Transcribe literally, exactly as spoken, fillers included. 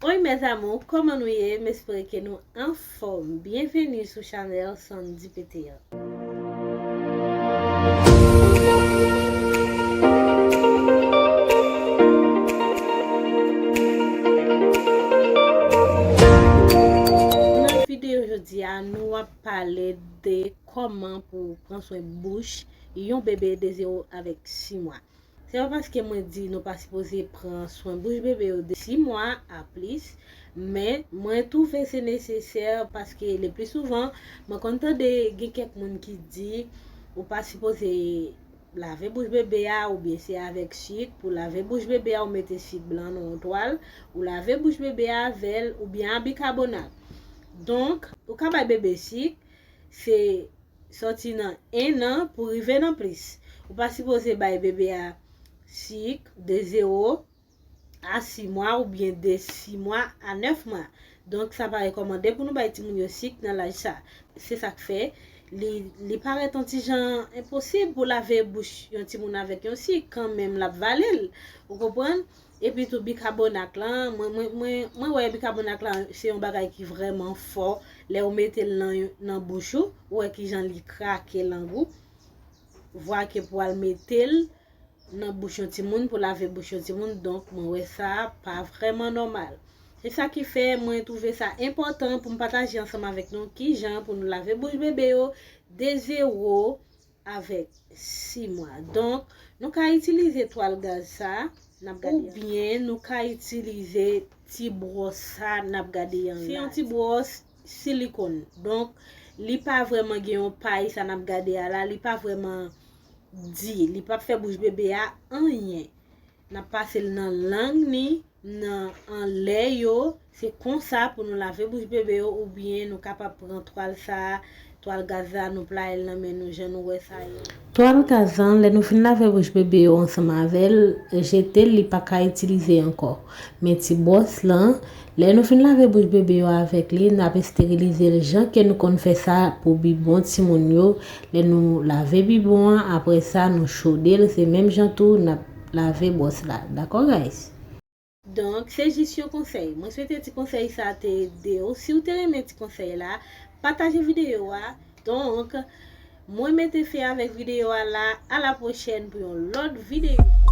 Oi mes amours, kòman nou ye? M espere ke nou anfòm. Byenveni sou chanèl Sandy P T A. Nan videyo jodi a, nou ap pale de kòman pou pran swen bouch yon bebe de zewo avèk sis mwa. Se pa paske mwen di nou pa sipoze pran swen bouch bebe yo de sis mwa a plis, men mwen twouve se nesesè paske le pli souvan, mwen konn tande gen kèk moun ki di ou pa sipoze lave bouch bebe a, oubyen se avèk sik, pou lave bouch bebe a, ou mete sik blan nan yon twal, ou lave bouch bebe a avè l, oubyen a bikabonat. Donk, ou ka bay bebe sik, se sòti nan en an pou rive nan plis. Ou pa sipoze bay bebe a sik de zewo a sis mwa oubyen de sis mwa a nèf mwa. Donk, sa pa rekòmande pou nou bay timoun yo sik nan laj sa. Se sa k fè, li, li parèt yon ti jan enposib pou lave bouch yon timoun avèk yon sik, kanmenm l ap vale l. Ou konprann? Epi tou, bikabonat lan, mwen, mwen, mwen, mwen wè bikabonat lan se yon bagay ki vrèman fò. Lè ou mete l nan, nan bouch ou, ou wè kijan li krake lang ou. Vwa ke pou al mete l nan bouch yon timoun, pou lave bouch yon timoun, donk mwen wè sa pa vrèman nòmal. Se sa ki fè mwen twouve sa enpòtan pou m pataje ansanm avèk nou kijan pou nou lave bouch bebe yo de zewo avèk sis mwa. Donk, nou ka itilize twal gaz sa n ap gade an, oubyen nou ka itilize ti bwòs sa n ap gade an la. Se yon ti bwòs silikòn. Donk, li pa vrèman gen yon pay sa n ap gade a la, li pa vrèman di, li p ap fè bouch bebe a anyen. N ap pase l nan lang ni, nan anlè yo. Se konsa pou nou lave bouch bebe yo, oubyen nou kapab pran twal sa, twal gaz la, nou playe l nan men nou, jan nou wè sa yo. Twal gaz lan, lè nou fin lave bouch bebe yo ansanm avè l, jete l, li pa ka itilize ankò. Men ti bwòs lan, lè nou fin lave bouch bebe yo avèk li, n ap esterilize l jan ke nou konn fè sa pou bibwon timoun yo. Lè nou lave bibwon an, apre sa, nou chode l, se menm jan tou n ap lave bwòs la. Dakò, guys? Donk, se jis yon konsèy. Mwen swete ti konsèy sa te ede w. Si w te renmen ti konsèy la, pataje videyo a. Donk, mwen mete fen avèk videyo a la. A la pwochèn pou yon lòt videyo.